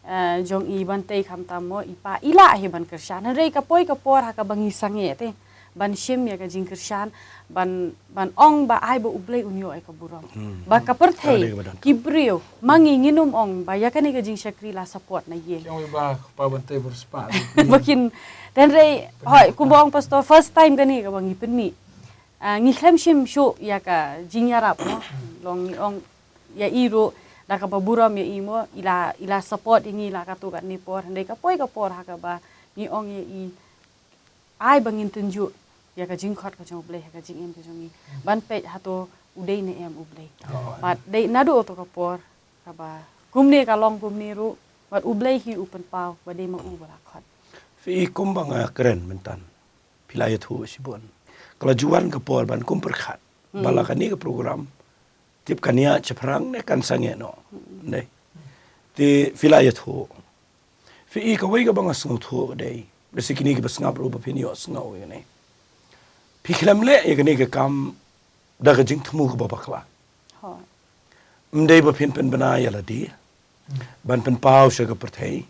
eh, jong i Bantei khamtam mo, i pa i lah hi ban kyrshan. Hynrei ka poi ka por ha kaba ngi sangeh te. ban shim ïa ka jingkyrshan, ban, ban ong ba ai ba U Blei un ïoh ïa ka burom. Hmm. Ba ka pyrthei, ka dei ka ba don. Ki briew, ma ngi ngin ym ong ba ïa kane ka jingshakri la support na ïing. Ki ong ba pa ban tei bur spah. Ba kin, tang re, hooid, kumba ong pastor, first time kane kaba ngi pynmih. Ah, ngi khlem shim shuh ïa ka jingïarap, no? Long ngi ong ïa i ruh, da kaba burom ïa i mo, i la, i la support ïa ngi la katto katne por, hynrei ka poi ka por ha kaba ngi ong ïa i, ai ba ngin tynjuh ïa ka jingkhot ka jong U Blei ha ka jingim ka jong ngi. Ban peit hato u dei ne em U Blei. Oh. Bad dei naduh kato ka por, kaba kumne ka long kumne ruh, bad U Blei hi u pynpaw, ba dei ma u ba la khot. Phi i kumba nga kren mynta. Phi la ïathuh shibun. Ka la ju wan ka por ban kum pyrkhat. Hmm. Ba la kane ka program. Tip kan ïa shaphrang ne kan sangeh noh. Hmm. Dei. Te phi la ïathuh. Phi i kawei kaba nga sngewthuh ka dei. Lehse kine kiba sngap ruh ba phin ïohsngew ïa kane. Phi khlem leh ïa kane ka kam da ka jingthmu kaba bakla. Hooid. Ym dei ba phin pynbna ïa lade. Hmm. Ban pynpaw sha ka pyrthei.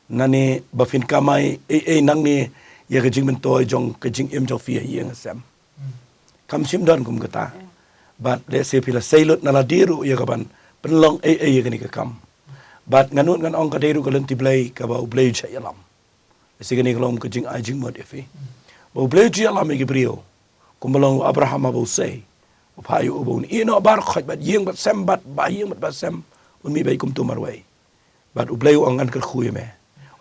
Nangne ba phin kamai ei ei nangne ïa ka jingmyntoi jong ka jingim jong phi ha ïing ha sem. Hmm. Kam shym don kum kata. Yeah. Bad lehse phi la sei lut na lade ruh ïa ka ban pynlong ei ei ïa kane ka kam. Bad nga nud ngan ong ka dei ruh ka lynti Blei kaba U Blei u ju ïalam. Lehse kane ka long ka jingai jingmut ïa phi. Hmm. Ba U Blei u ju ïalam ïa ki briew. Kumba long u Abraham haba u sei. U phah ïa u ba un ïehnoh baroh khoit bad ïing bad sem bad ba ïing bad ba sem. Un mih beit kumto marwei. Bad U Blei u ong ngan kyrkhu ïa me.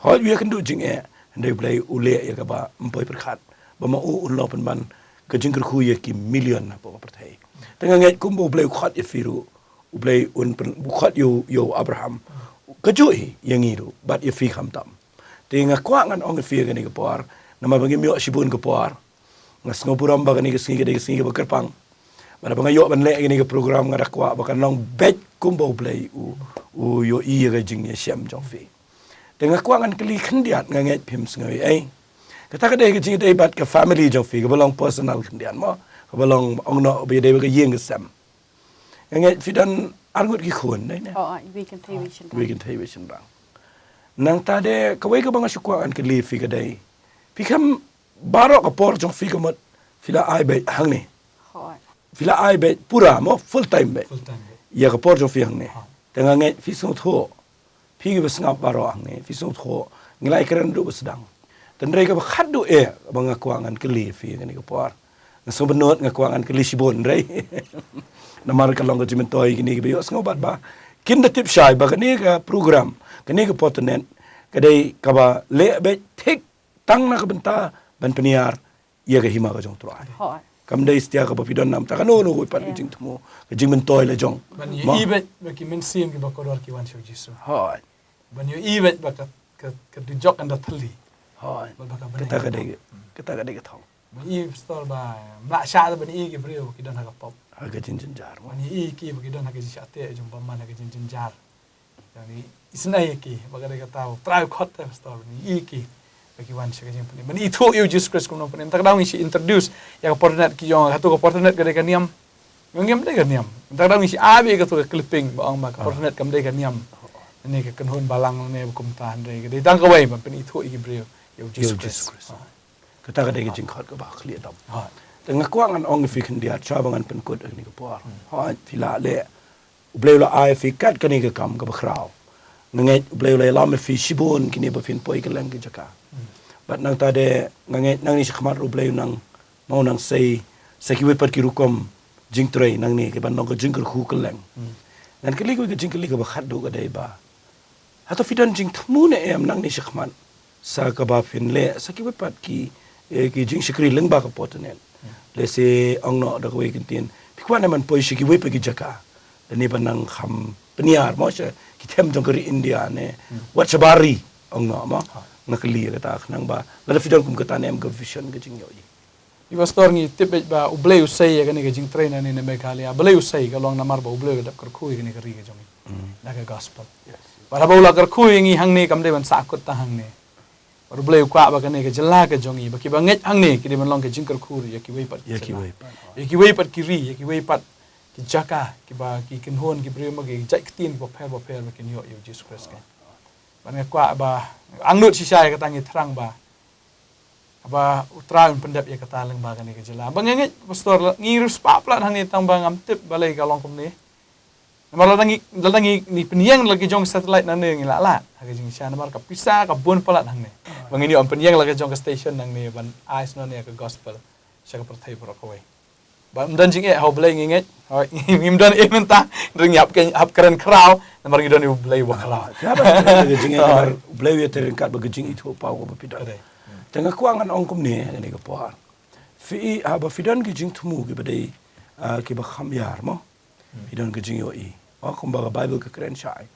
Hooid u ïakynduh jingeh, hynrei U Blei u leh ïa kaba ym poi pyrkhat. Ba ma u un long pynban ka jingkyrkhu ïa ki million hapoh ka pyrthei. Te nga ngeit kumba U Blei u khot ïa phi ruh, U Blei un pyn-, u khot ïa u, ïa u Abraham. Kajuh hi ïa ngi ruh, bad ïa phi khamtam. Te nga kwah ngan ong ïa phi ïa kane ka por, namar ba ngim ïoh shibun ka por. Nga sngewburom ba kane ka sngi ka dei ka sngi kaba kyrpang. Bad haba nga ïoh ban leh ïa kane ka program nga da kwah ba kan long beit kumba U Blei u, u ïohi ïa ka jingïashem jong phi. Te nga kwah ngan kylli khyndiat, nga ngeit phim sngew ei ei. Kata ka dei ka jingïadei bad ka family jong phi, kaba long personal khyndiat mo. Kaba long ong noh ba ïadei bad ka ïing ka sem. Nga ngeit phi don arngut ki khun, dei ne? Oh, oh, iwei kynthei iwei shynrang. Iwei kynthei iwei shynrang. Nangta de kawei kaba nga shu kwah ngan kylli phi ka dei. Phi khlem baroh ka por jong phi ka mut phi la ai beit hangne. Hooid. Phi la ai beit pura mo full time beit. Full time beit. Ïa ka por jong phi hangne. Hooid. Te nga ngeit phi sngewthuh. Phi kiba sngap baroh hangne, phi sngewthuh. Ngi la ïakren haduh ba sdang. Te hynrei kaba khatduh eh, ba nga kwah ngan kylli phi kane ka por. Nga sngewbynnud nga kwah ngan kylli shibun hynrei. Namar ka long ka jingmyntoi kine kiba ïohsngew bad ba kin da tip shai ba kane ka program, kane ka Portnet, ka dei kaba leh beit thik tang na ka bynta ban pynïar ïa ka hima ka jong U Trai. Hooid. Kam dei satia kaba phi don namar kano kano kawei pat ka jingthmu, ka jingmyntoi la jong. Ban ïohi beit ba ki mynsiem kiba kordor ki wan sha U Jisu. Hooid. Ban ïohi beit ba ka, ka, ka dujok kan da thylli. Hooid. Bad ba ka bneng. Kata ka dei, kata ka dei ka thong. Ban ïohi pastor ba mlak shah ban ïohi ki briew ba ki don ha ka pop. Ha ka jingjynjar mo. Ban ïohi ki ba ki don ha ka jingshah teh jong bymman ha ka jingjynjar. Ïa ngi isynei ïa ki, ba ka dei kata U Trai u khot te pastor, ban ïohi ki ba ki wan sha ka jingpynim. Ban ithuh ïa U Jisu Khrist kum u nongpynim. Te ka daw ngi shu introduce ïa ka Portnet ki ong, kato ka Portnet ka dei ka niam. Ngim dei ka niam. Te ka daw ngi shu ap ïa kato ka clipping ba ong ba ka Portnet kam dei ka niam. Ne ka kynhun balang ne ba kumta, hynrei ka dei tang kawei ban pynithuh ïa ki briew ïa U Jisu Khrist. Kata ka dei ka jingkhot kaba khlieh tam. Hooid. Te nga kwah ngan ong ïa phi khyndiat shuwa ba ngan pynkut ïa kane ka por. Hmm. Hooid, phi la leh. U Blei u la ai ïa phi kat kane ka kam kaba khraw. Nga ngeit U Blei u la ïalam ïa phi shibun kine ba phin poi kylleng ki jaka. Hmm. Bad nangta de nga ngeit nangne shakhmat ruh U Blei u nang, ma u nang sei sa kiwei pat ki rukom jingtrei nangne kiban long ka jingkyrkhu kylleng. Hmm. Ngan kylli kawei ka jingkylli kaba khatduh ka dei ba Hato phi don jingthmu ne em nangne shakhmat sa kaba phin leh sa kiwei pat ki, eh, ki jingshakri lyngba ka Portnet? Lehse ong noh da kawei ka ktien, phi kwah ne ban poi sha kiwei pat ki jaka, lane ban nang kham pynïar mo sha ki them jong ka ri India ne wat shabar ri, ong noh mo. Nga kylli ïa kata khnang ba lada phi don kum kata ne em ka vision ka jingïohi. I pastor, ngi tip beit ba U Blei u sei ïa kane ka jingtrei nangne na Meghalaya. Blei u sei, ka long namar ba U Blei u la dep kyrkhu ïa kane ka ri ka jong ngi. Mm. Da ka gospel. Yes. Bad haba u la kyrkhu ïa ngi hangne kam dei ban sahkut tang hangne. Bad U Blei u kwah ba kane ka jylla ka jong ngi, ba kiba ngeit hangne ki dei ban long ka jingkyrkhu ïa kiwei pat ki jylla. Ïa kiwei pat. Ïa kiwei pat ki ri, ïa kiwei pat ki jaka, kiba ki kynhun ki briew ma ki jait ktien kiba pher ba pher ba kin ïoh ïa U Jisu Khrist. Bad nga kwah ba angnud shisha ïa kata ngi thrang ba Ba U Trai un pyndep ïa kata lyngba kane ka jylla. Ba nga ngeit, Pastor, la ngi riewspah palat hangne tang ba ngam tip balei ka long kumne. Namar lada ngi, lada ngi, ngi pynïeng la ki jong satellite nangne ngi lah lad ha ka jingshisha, namar ka pisa ka bun palat hangne. Ba ngin ïoh pynïeng la ka jong ka station nangne ban ai sngewbha ïa ka gospel sha ka pyrthei baroh kawei. Ba ym don jingeh ha U Blei, ngi ngeit. Hooid, ngim don eh mynta, hynrei ngi hap kren, hap kren khraw namar ngi don U Blei uba khraw. Ka ba ka jingeh namar U Blei u ïatrei ryngkat bad ka jingithuhpaw kaba phi don. Te nga kwah ngan ong kumne ha kane ka por. Phi i, haba phi don ki jingthmu kiba dei, ah, kiba kham ïar mo. Phi don ka jingïohi. Oh, kumba ka Baibl ka kren shai,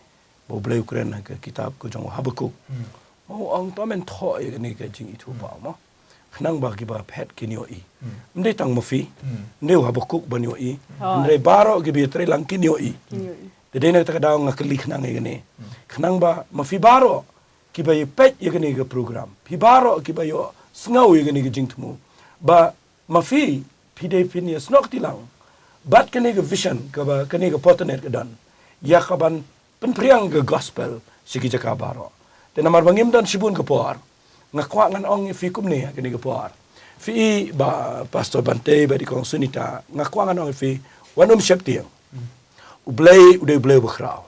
ba U Blei u kren ha ka kitab ka jong u Habakuk. Mo, u ong to men thoh ïa kane ka jingithuhpaw mo. Khnang ba kiba phet kin ïohi. Ym dei tang ma phi. Ym dei u Habakuk ban ïohi. Hynrei baroh kiba ïatreilang kin ïohi. Te dei na kata ka daw nga kylli khnang ïa kane. Khnang ba ma phi baroh kiba ïa peit ïa kane ka program, phi baroh kiba ïohsngew ïa kane ka jingthmu, ba ma phi, phi dei phin ïa snoh kti lang bad kane ka vision kaba kane ka Potternet ka don, ïa ka ban pynphriang ka gospel sha ki jaka baroh. Te namar ba ngim don shibun ka por, nga kwah ngan ong ïa phi kumne ha kane ka por. Phi i, ba Pastor Bante, ba i Kong Sunita, nga kwah ngan ong ïa phi, wat nym sheptieng. U Blei u dei U Blei uba khraw.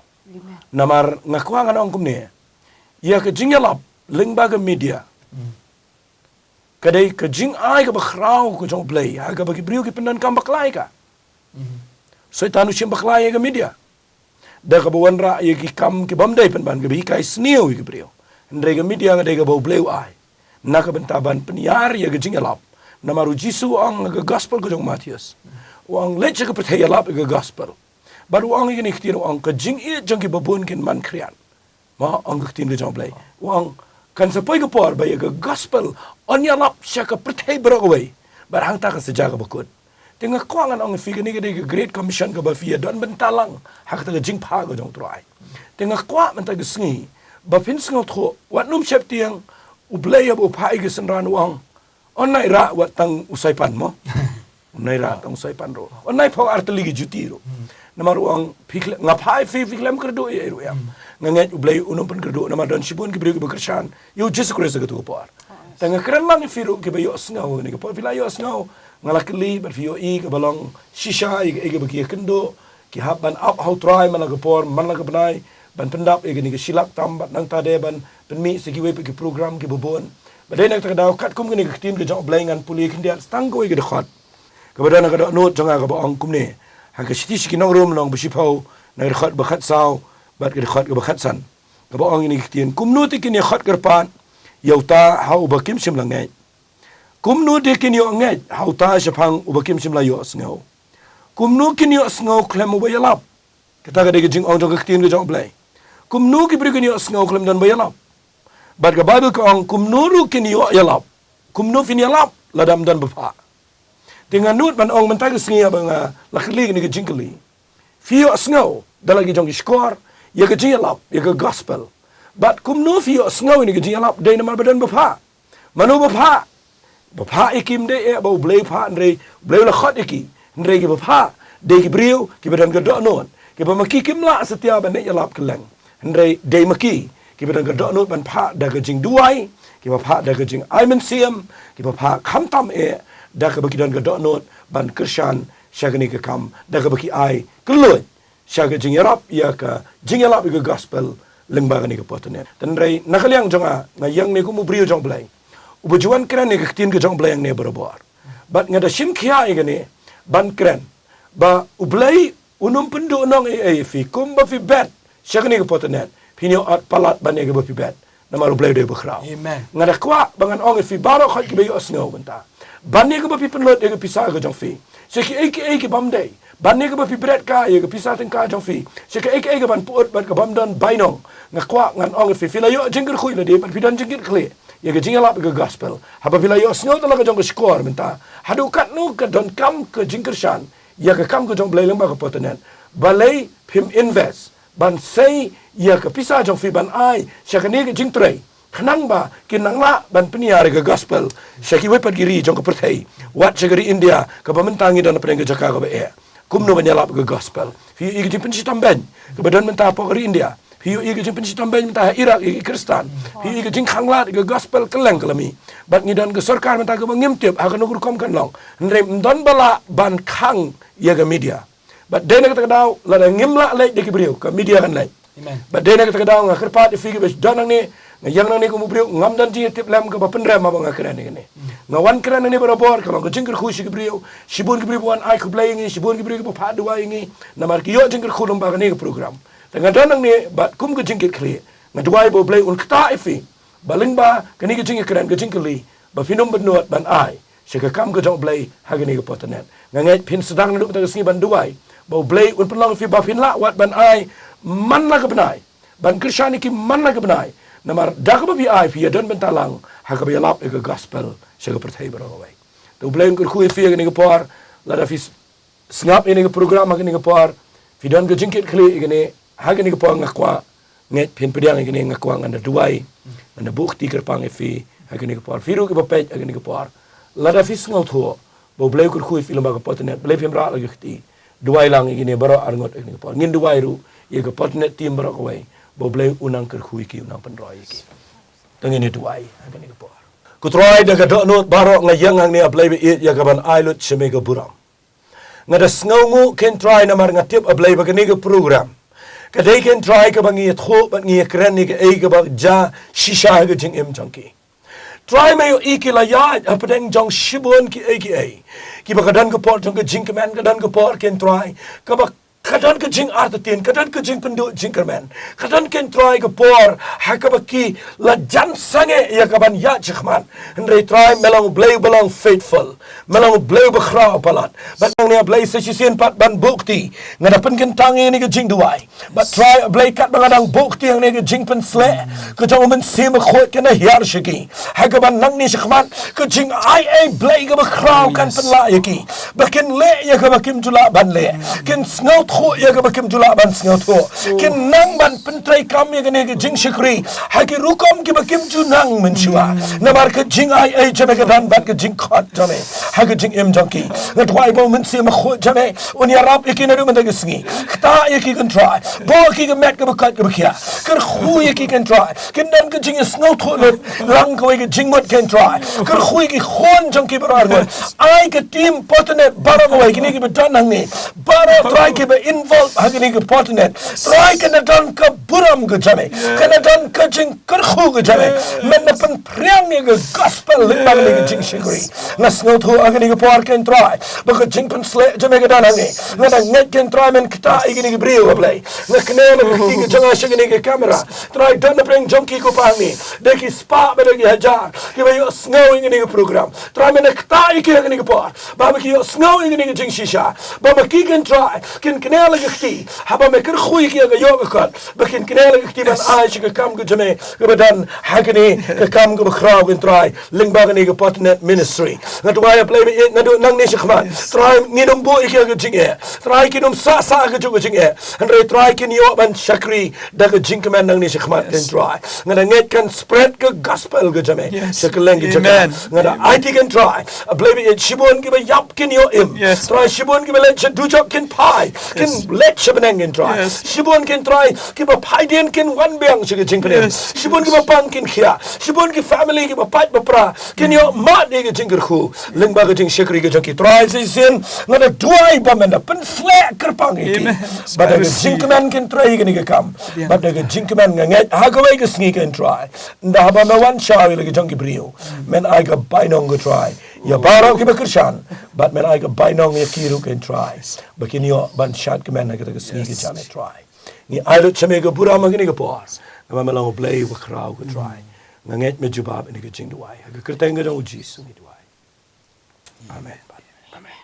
Namar nga kwah ngan ong kumne, ïa ka jingïalap lyngba ka media ka dei ka jingai kaba khraw ka jong U Blei ha kaba ki briew ki pyndonkam bakla ïa ka. Soitan u shim bakla ïa ka media da kaba wanrah ïa ki kam ki bym dei pynban, kaba hikai sniew ïa ki briew. Hynrei ka media ka dei kaba U Blei u ai na ka bynta ban pynïar ïa ka jingïalap. Namar U Jisu u ong ha ka gospel ka jong u Mathaios, u ong, leit sha ka pyrthei ïalap ïa ka gospel. Bad u ong ïa kine ki ktien, u ong, ka jingïeit jong kiba bun kin man khriat. Mo, ong ka ktien ka jong U Blei. U ong, kan sa poi ka por ba ïa ka gospel yn ïalap sha ka pyrthei baroh kawei. Bad hangta kan sa jia kaba kut. Te nga kwah ngan ong ïa phi, kane ka dei ka Great Commission kaba phi ïa don bynta lang ha kata ka jingpha ka jong U Trai. Te nga kwah mynta ka sngi ba phin sngewthuh, wat nym sheptieng. U Blei haba u phah ïa ki synran u ong, yn nai rah wat tang u saipan mo. Yn nai rah tang u saipan ruh. Yn nai phew ar tylli ki juti ruh. Namar u ong, phi khlem, nga phah ïa phi, phi khlem kyrduh ïa ei ruh ïa. Nga ngeit U Blei un ym pynkyrduh namar don shibun ki briew kiba kyrshan ïa U Jisu Khrist ha katu ka por. Te nga kren lang ïa phi ruh kiba ïohsngew ha kane ka por, phi la ïohsngew, nga la kylli bad phi ïohi kaba long shisha ïa kaei kaba ki ïakynduh. Ki hap ban ap ha U Trai man la ka por man la ka bnai ban pyndap ïa kane ka shilak tam bad nangta de ban pynmih sa kiwei pat ki program kiba bun. Ba dei na kata ka daw, katkum kane ka ktien ka jong U Blei, ngan pule khyndiat tang kawei ka dkhot kaba don ha ka dohnud jong nga kaba ong kumne, ha ka Shithi sha ki Nong Rom lynnong ba shiphew, na ka dkhot ba khatsaw bad ka dkhot kaba khatsan, kaba ong ïa kine ki ktien, kumno te kin ïa khot kyrpad ïa uta ha uba kim shym la ngeit? Kumno te kin ïoh ngeit ha uta shaphang uba kim shym la ïohsngew? Kumno kin ïohsngew khlem uba ïalap? Kata ka dei ka jingong jong ka ktien ka jong U Blei. Kumno ki briew kin ïohsngew khlem don ba ïalap? Bad ka Baibl ka ong, kumno ruh kin ïoh ïalap? Kumno phin ïalap lada ym don ba phah? Te nga nud ban ong mynta ka sngi, haba nga la kylli kane ka jingkylli, phi ïohsngew da la ki jong ki shkor ïa ka jingïalap ïa ka gospel. Bad kumno phi ïohsngew ïa kane ka jingïalap? Dei namar ba don ba phah. Mano ba phah? Ba phah ïa ki ym dei eh ba U Blei u phah, hynrei U Blei u la khot ïa ki. Hynrei kiba phah dei ki briew kiba don ka dohnud, kiba ma ki kim lah satia ban leit ïalap kylleng, hynrei dei ma ki kiba don ka dohnud ban phah da ka jingduwai, kiba phah da ka jingai mynsiem, kiba phah khamtam eh da kaba ki don ka dohnud ban kyrshan sha kane ka kam, da kaba ki ai kylluid sha ka jingïarap ïa ka jingïalap ïa ka gospel lyngba kane ka Potternet. Hynrei na ka liang jong nga, nga ïeng ne kum u briew jong U Blei uba ju wan kren ïa ka ktien ka jong U Blei hangne barabor. Bad nga da shim khia ïa kane ban kren ba U Blei un ym pynduhnong ei ei ïa phi, kumba phi bet sha kane ka Potternet phin ïoh ot palat ban ïa kaba phi bet. Namar U Blei u dei uba khraw. Amen. Nga da kwah ba ngan ong ïa phi baroh khoit kiba ïohsngew mynta, ban ïa kaba phi pynlut ïa ka pisa ka jong phi sha kiei kiei ki bym dei, ban ïa kaba phi bret ka ïa ka pisa tyngka jong phi sha kiei kiei ka ban pyut bad ka bym don bainong, nga kwah ngan ong ïa phi, phi la ïoh jingkyrkhu lade bad phi don jingkitkhlieh ïa ka jingïalap ïa ka gospel. Haba phi la ïohsngew da la ka jong ka shkor mynta, haduh katno ka donkam ka jingkyrshan ïa ka kam ka jong U Blei lyngba ka Potternet? Balei phim invest ban sei ïa ka pisa jong phi ban ai sha kane ka jingtrei, khnang ba kin nang lah ban pynïar ïa ka gospel sha kiwei pat ki ri jong ka pyrthei, wat sha ka ri India kaba mynta ngi don hapdeng ka jaka kaba eh? Kumno ban ïalap ïa ka gospel? Phi ïohi ka jingpynshitom beiñ kaba don mynta hapoh ka ri India? Phi ïohi ka jingpynshitom beiñ mynta ha Iraq ïa ki Khristan. Phi ïohi ka jingkhanglad ïa ka gospel kylleng kyllemi. Bad ngi don ka sorkar mynta kaba ngim tip ha kano ka rukom kan long. Hynrei ym don ba lah ban khang ïa ka media. Bad dei na kata ka daw, lada ngim lah leit da ki briew, ka media kan leit. Amen. Bad dei na kata ka daw nga kyrpad ïa phi kiba don hangne, nga ïeng hangne kum u briew, ngam don jingïatiplem kaba pynrem haba nga kren ïa kane. Nga wan kren hangne barabor, ka long ka jingkyrkhu sha ki briew, shibun ki briew ba wan ai khublei ïa ngi, shibun ki briew kiba phah duwai ïa ngi, namar ki ïoh jingkyrkhu lyngba kane ka program. Te nga don hangne bad kum ka jingkitkhlieh, nga duwai ba U Blei un ktah ïa phi, ba lyngba kane ka jingïakren, ka jingkylli, ba phin ym bynnud ban ai sha ka kam ka jong U Blei ha kane ka por tynrai. Nga ngeit phin sdang naduh mynta ka sngi ban duwai ba U Blei un pynlong ïa phi ba phin lah wat ban ai man la ka bnai, ban kyrshan ïa ki man la ka bnai. Namar da kaba phi ai phi ïadon bynta lang ha kaba ïalap ïa ka gospel sha ka pyrthei baroh kawei. Te U Blei un kyrkhu ïa phi ha kane ka por. Lada phi sngap ïa kane ka program ha kane ka por, phi don ka jingkitkhlieh ïa kane, ha kane ka por nga kwah, ngeit phin pdiang ïa kane, nga kwah ngan da duwai, ngan da buh kti kyrpang ïa phi ha kane ka por. Phi ruh kiba peit ha kane ka por, lada phi sngewthuh ba U Blei u kyrkhu ïa phi lyngba ka por tynrai, balei phim rah la ka kti? Duwai lang ïa kine baroh arngut ha kane ka por. Ngin duwai ruh ïa ka por tynrai team baroh kawei, ba U Blei u nang kyrkhu ïa ki, u nang pynroi ïa ki. Te ngin ïa duwai ha kane ka por. Ko Trai, da ka dohnud baroh nga ïeng hangne, A Blei ba ïeit, ïa kaban ai lut sha me ka burom. Nga da sngewnguh, ko Trai, namar nga tip, A Blei, ba kane ka program ka dei, ko Trai, kaba ngi ïathuh bad ngi ïakren ïa kaei kaba jia shisha ha ka jingim jong ki. Trai, me ïohi ki la ïaid hapdeng jong shibun kiei kiei kiba ka don ka por jong ka jingkmen, ka don ka por, ko Trai, kaba ka don ka jingartatien, ka don ka jingpynduh jingkyrmen, ka don, ko Trai, ka por ha kaba ki la jan sangeh ïa kaban ïaid shakhmat. Hynrei Trai, me long U Blei uba long faithful, me long U Blei uba khraw palat. Bad nangne, A Blei, sa shisien pat ban buh kti, nga da pynkyntang ïa kane ka jingduwai. Bad Trai, A Blei, katba nga dang buh kti hangne, ka jingpynsleh ka jong U Mynsiem Bakhuid kan da hiar sha ki, ha kaba nangne shakhmat ka jingai ei, Blei, kaba khraw kan pynlah ïa ki ba kin leh ïa kaba kim ju lah ban leh, kin sngewthuh ïa kaba kim ju lah ban sngewthuh, kin nang ban pyntreikam ïa kane ka jingshakri ha ki rukom kiba kim ju nang mynshuwa. Namar ka jingai ei jong me ka don bad ka jingkhot jong me ha ka jingim jong ki. Nga duwai ba U Mynsiem Bakhuid jong me un ïarap ïa ki naduh mynta ka sngi. Ktah ïa ki, ko Trai. Buh ïa ki ka met kaba koit kaba khiah. Kyrkhu ïa ki, ko Trai. Kin don ka jingïasngewthuh lut lang kawei ka jingmut, ko Trai. Kyrkhu ïa ki khun jong ki baroh arngut. Ai ka team por tynrai baroh kawei, kine kiba don hangne, baroh, Trai, kiba involve ha kine ki por tynrai. Trai, kan da don ka burom ka jong me, kan da don ka jingkyrkhu ka jong me. Men da pynphriang ïa ka gospel lyngba kane ka jingshakri. Nga sngewthuh ha kane ka por, ko Trai, ba ka jingpynsleh jong me ka don hangne. Nga da ngeit, ko Trai, men ktah ïa kine ki briew, A Blei. Nga kynnoh ïa ka kti ka jong nga sha kane ka camera. Trai, don napdeng jong ki, ko Pa, hangne, da ki spah bad da ki hajar kiba ïohsngew ïa kane ka program. Trai, men da ktah ïa ki ha kane ka por ba haba ki ïohsngew ïa kane ka jingshisha, ba ma ki, ko Trai, kin kynnoh ïa ka kti, haba me kyrkhu ïa ki ha ka ïoh ka kot, ba kin kynnoh ïa ka kti ban ai sha ka kam ka jong me kaba don ha kane ka kam kaba khraw, ko Trai, lyngba kane ka Potnet Ministry. Nga duwai, A Blei ba ïeit, naduh nangne shakhmat, Trai, ngin ym buh ïa ki ha ka jingeh. Trai, kin ym sah sah ha kajuh ka jingeh. Hynrei, Trai, kin ïoh ban shakri da ka jingkmen nangne shakhmat, ko Trai. Nga da ngeit kan spread ka gospel ka jong me sha kylleng ki jaka. Nga da aiti, ko Trai, A Blei ba ïeit, shibun kiba ïap kin ïoh im. Trai, shibun kiba leit sha dujok kin phai, kin leit sha bneng, ko Trai. Shibun, ko Trai, kiba phai dien kin wan biang sha ka jingpynim. Shibun kiba pang kin khia. Shibun ki family kiba pait ba pra kin ïoh mad ïa ka jingkyrkhu lyngba ka jingshakri ka jong ki. Trai, sa shisien nga da duwai ba men da pynsleh kyrpang ïa ki. Bad da ka jingkmen kin trei ïa kane ka kam. Bad da ka jingkmen nga ngeit ha kawei ka sngi, ko Trai, ynda haba me wan shaw ïa la ki jong ki briew, men ai ka bainong, ko Trai, ïa baroh kiba kyrshan. Bad men ai ka bainong ïa ki ruh, ko Trai, ba kin ïoh ban shad kmen ha kata ka sngi ka jan, ko Trai. Ngi ai lut sha me ka burom ha kane ka por, namar me long U Blei uba khraw, ko Trai. Nga ngeit me jubab ïa kane ka jingduwai ha ka kyrteng ka jong U Jisu ngi duwai. Amen. Amen.